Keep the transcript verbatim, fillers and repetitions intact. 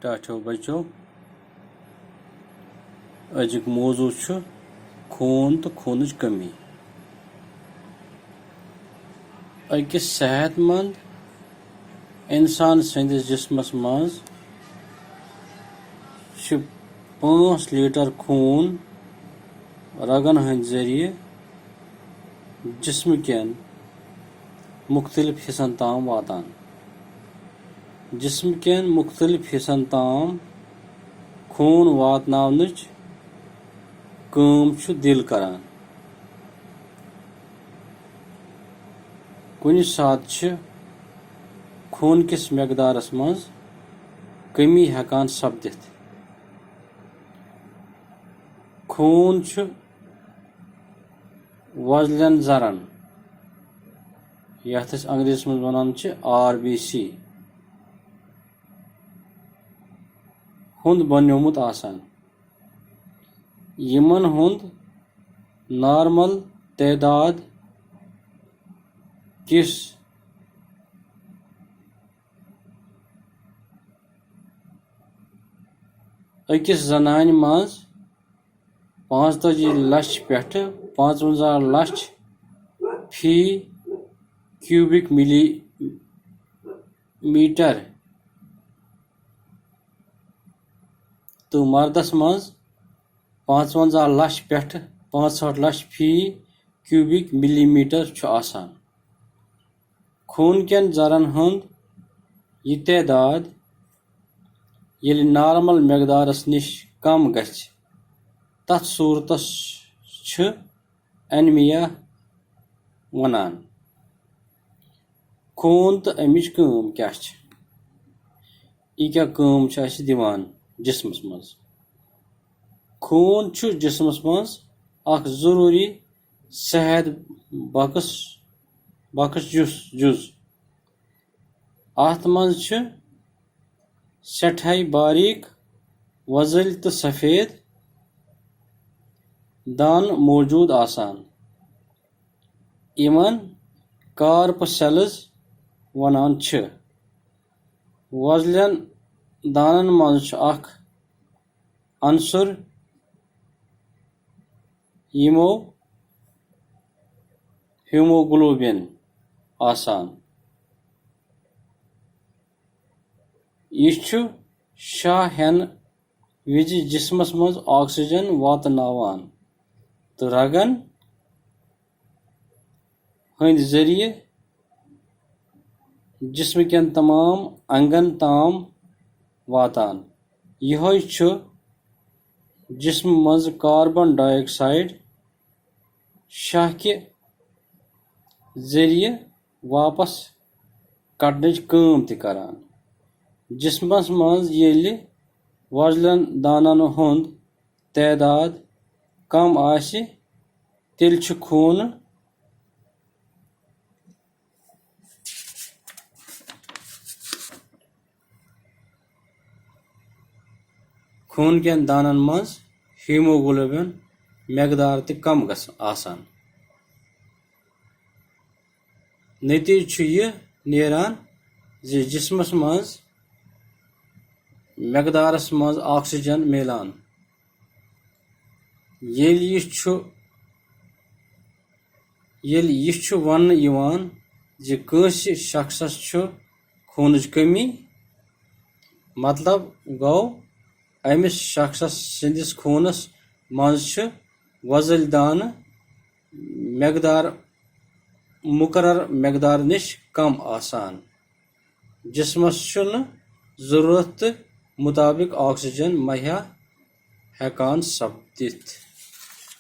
ٹاٹھیو بچو، أزیُک موضوع چھُ خوٗن تہٕ خوٗنٕچ کٔمی۔ أکِس صحت مند اِنسان سٕنٛدِس جسمس منٛز چھِ پانٛژھ لیٹر خوٗن رگن ہٕنٛدۍ ذٔریعہٕ جسمہٕ کٮ۪ن مُختٔلِف حصن تام واتان۔ جسمہٕ کٮ۪ن مُختٔلِف حصن تام خوٗن واتناونٕچ کٲم چھُ دِل کران۔ کُنہِ ساتہٕ چھِ خوٗن کِس مقدارس منٛز کمی ہٮ۪کان سپدِتھ۔ خوٗن چھُ وۄزلٮ۪ن زرن، یتھ أسۍ انگریزیس منٛز ونان چھِ آر بی سی، ہُنٛد بنیومُت آسان، یِمن ہُنٛد نارمل تعداد کِس أکِس زنانہِ منٛز پانٛژتٲجی لچھ پٮ۪ٹھٕ پانٛژونٛزاہ لچھ فی کیوبک ملی میٹر تہٕ مردس منٛز پانٛژونٛزاہ لچھ پٮ۪ٹھٕ پانٛژہٲٹھ لچھ فی کیوبک ملی میٹر چھُ آسان۔ خوٗن کٮ۪ن زرن ہُنٛد یہِ تعداد ییٚلہِ نارمل مقدارس نِش کم گژھِ، تتھ صورتس چھِ انیمیا ونان۔ خوٗن تہٕ امِچ کٲم کیٛاہ چھِ؟ یہِ کیٛاہ کٲم چھِ اَسہِ دِوان جسمس منٛز؟ خوٗن چھُ جسمس منٛز اکھ ضروٗری صحت بخش، بخش جُز، جُز۔ اَتھ منٛز چھِ سٮ۪ٹھاے باریٖک، وۄزٕلۍ تہٕ سفید دانہٕ موجود آسان، یِمن کارپسلز ونان چھِ۔ وۄزلٮ۪ن دانن منٛز چھُ اکھ عنصر، یِمو ہیموگلوبن آسان۔ یہِ چھُ شاہ ہٮ۪نہٕ وِزِ جسمس منٛز آکسیجن واتناوان تہٕ رگن ہٕنٛدۍ ذٔریعہٕ جسمہٕ کٮ۪ن تمام انگن تام واتان۔ یِہوٚے چھُ جسمہٕ منٛز کاربن ڈائی آکسائیڈ شاہ کہِ ذٔریعہٕ واپس کڑنٕچ کٲم تہِ کران۔ جسمس منٛز ییٚلہِ وۄزلٮ۪ن دانن ہُنٛد تعداد کم آسہِ، تیٚلہِ چھُ خوٗنہٕ خوٗن کٮ۪ن دانن منٛز ہیموگلوبن مقدار تہِ کم گژھان آسان۔ نتیجہٕ چھُ یہِ نیران زِ جسمس منٛز مقدارس منٛز آکسیجن میلان۔ ییٚلہِ یہِ چھُ، ییٚلہِ یہِ چھُ وننہٕ یِوان زِ کٲنٛسہِ شخصس چھُ خوٗنٕچ کٔمی، مطلب گوٚو، أمِس شخصس سٕنٛدِس خوٗنس منٛز چھِ وۄزٕلۍ دانہٕ مقدار، مقرر مقدار نِش کم آسان۔ جسمس چھُنہٕ ضروٗرت مُطابق آکسیجن مہیا ہٮ۪کان سپدِتھ۔